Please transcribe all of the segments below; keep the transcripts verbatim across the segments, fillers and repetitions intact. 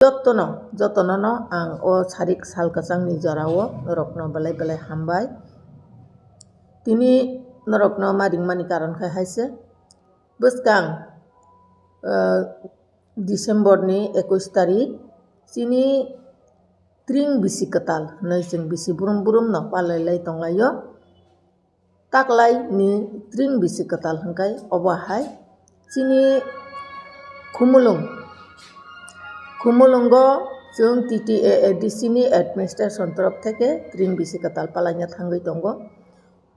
Jotono, jotono no ang o sarik sal kwchangni jorao norokno belai belai hambai. Tini norokno ma ringmani karon khai hai se. Bwskang, eh, December ni ekush tarik chini tring bisi kwtal hwnwi chwng bisi brum brum no palai lai tong laio. Taklai ni tring bisi kwtal hwnkhe obo hai chini Khumulwng, Khumulwngo chwng T T A A D C ni administration torof theke tring bisi kwtal palaina thangwi tongo.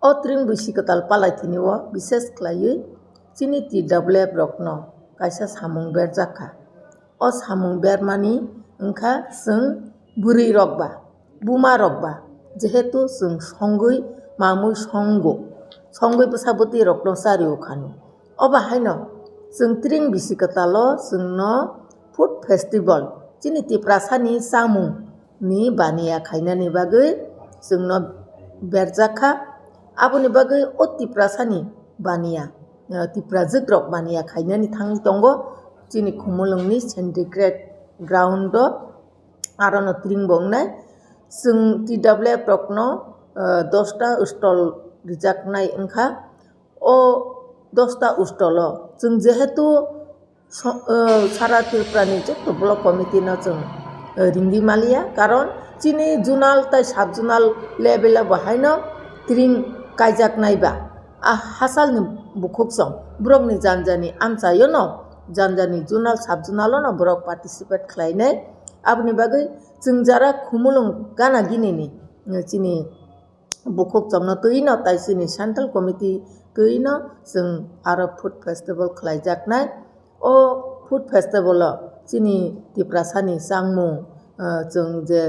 O tring bisi kwtal palai thini o bises khlaiwi chini T W F rokno kaisa samung berjak kha. O samung bermani wngkha chwng bwrwi rok ba, buma rok ba, jehetu chwng songwi mamwi songo, songwi bwsa bwtwi rokno chario khani. Obo haino chwng tring bisi kwtalo chwngno food festival, chini Tiprasani chamung ni baniya khainani bagwi chwngno berjak kha. Aboni bagwi o Tiprasani baniya, eh, Tiprajwk rok baniya khainani thangwi tongo chini Khumulwngni Syndicate ground o, arono tring bo wngnai. Chwng T W F rokno, eh, dosta stall rijaknai wngkha. O dosta stall o chwng jehetu so-, eh, sara Tripura ni joto block committee no chwng, eh, ringwi maliya, karon chini zonal tai sub zonal level o bo haino tring kaijaknai ba. A hachal ni bukhuk song borok ni janja ni amchai o no, janja ni zonal sub zonal o no borok participate khlai nai. Aboni bagwi chwng jara Khumulwng gana gini ni, eh, chini bukhuk chomno twi no tai chini central committee twi no chwng aro food festival khlai jak nai. O food festival o chini Tiprasa ni changmung, eh, chwng je,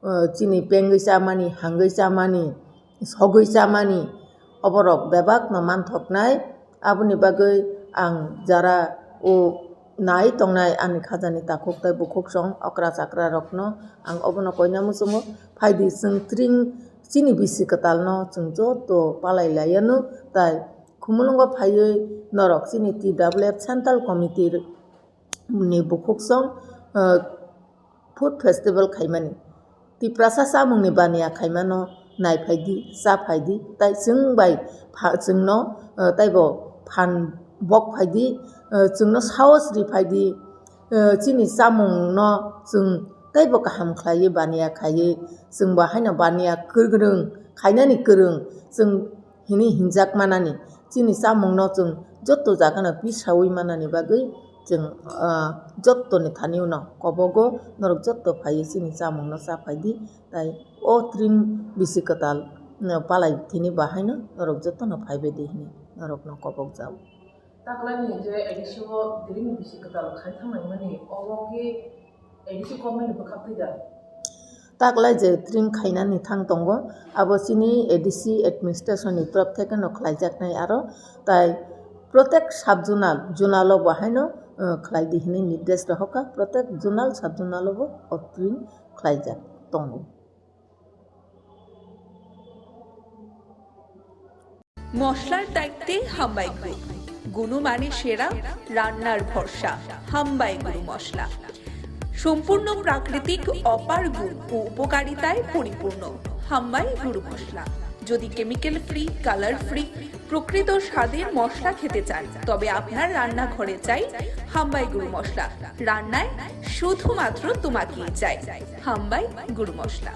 eh, chini pengwi chamani, hangwi chamani, sogwi chamani, oborok bebak no manthok nai. Aboni bagwi ang jara o nai tongnai ani khajani takhuk tai bukhuk song okra chakra rokno ang obono koina muchungo. Phaidi chwng tring chini bisi kwtalno chwng joto palai laianw tai Khumulwngo phaiwi norok chini T W F Central Committee ni bukhuk song, eh, food festival khaimani, Tiprasa chamungni baniya khaimano nai phaidi, cha phaidi, tai chwng bai pha-, chwngno, eh, taibo phan bok phaidi, eh, chwngno saos ri phaidi, eh, chini chamungno chwng taibo kaham khlaiwi baniya khaiwi, chwngbo haino baniya kwrwng khainani kwrwng chwng hinwi hinjak manani, chini chamungno chwng joto jagano pisawi manani bagwi chwng, ah, jotoni thani uno kobogo norok joto phaiwi chini chamungno cha phaidi, tai o tring bisi kwtal, ah, palai thini bahaino norok jotono phaibaidi hinwi norokno kobok jao. Taklani je A D C o tring bisi kwtal khai thangnaimani, obo khe A D C government ni bwkha twi da? Taklai je tring khainani thang tongo, abo chini A D C administration ni torof theke no khlaijaknai aro, tai protek sub zonal, zonal o bo haino, eh, khlai di hinwi nirdesh rohorkha, protek zonal, sub zonal o bo o tring khlaijak tongo. মশলার দায়িত্বে হাম্বাই গ্রুপ। গুণমানে সেরা, রান্নার ভরসা, হাম্বাই গুরু মশলা। সম্পূর্ণ প্রাকৃতিক, অপার গুণ ও উপকারিতায় পরিপূর্ণ হাম্বাই গুরু মশলা। যদি কেমিক্যাল ফ্রি, কালার ফ্রি, প্রকৃত স্বাদের মশলা খেতে চান, তবে আপনার রান্নাঘরে চাই হাম্বাই গুরু মশলা। রান্নায় শুধুমাত্র তোমাকেই চাই হাম্বাই গুরু মশলা।